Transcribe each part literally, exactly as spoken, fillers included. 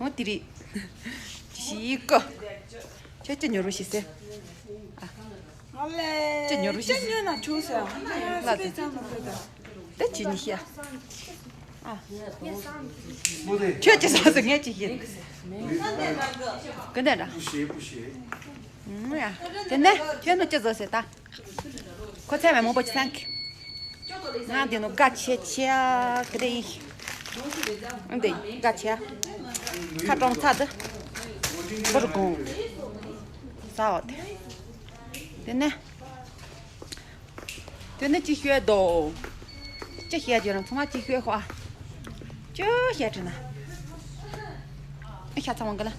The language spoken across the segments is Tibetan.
འོ་དེ་རེད། ཞིག་གོ། ཁྱོད་ཅི་ཉོ་རོགས་ཞིག་ཟེར། ཨ། ཅི་ཉོ་རོགས་ཞིག་ཟེར། ལ་ཟེར། ད་ཅི་ཉི་ཤི་ཨ། ཨ། ཁྱོད་ཅི་ཟ་ཟེར་ངས་ཅི་ཤི། ཀུན་ནས་ར། ཨུམ་ཡ། དེ་ནས་ཁྱོད་ནི་ཅི་ཟ་ཟེར་ད། ཁོ་ཚད་མེད་མང་པོ་ཅི་སང་གི། ང་འདི་ནོ་དགའ་ཆེ་ཆེ་ཨ་གི་དེ་ཡིན། འདི་དགའ་ཆེ་ཨ། ཁ་གྲོང་ཚ་དི། འབུར་དགོང་། ས་འོ་དེ། དེ་ནས། དེ་ནས་ཅི་ཤོད་དོ། ཅི་ཤོད་ཀྱི་རང་ཚང་མ་ཅི་ཤོད་ཤོག་ཨ། ཅི་ཤོད་དྲི་ན། ཨ་ཤ་ཚ་མང་གི་ལ།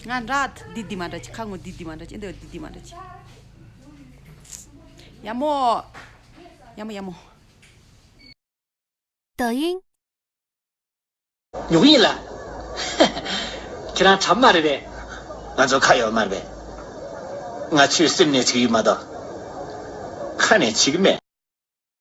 ང་འདྲ་འདི་འདི་མ་འདྲ་ཅི་ཁ་ངོ་འདི་འདི་མ་འདྲ་ཅི་འདི་འདི་འདི་མ་འདྲ་ཅི། ཡ་མོ། ཡ་མོ་ཡ་མོ། 抖音。 ཉོག་ཡིན་ལ། ཁྱེད་རང་གྲབས་མ་རེད་པས། ང་ཚོ་ཁ་ཡོད་མ་རེད་པས། ང་ཚོའི་སེམས་ནས་བྱེད་ཀྱི་ཡོད་མ་གཏོགས། ཁ་ནས་བྱེད་ཀྱི་མེད།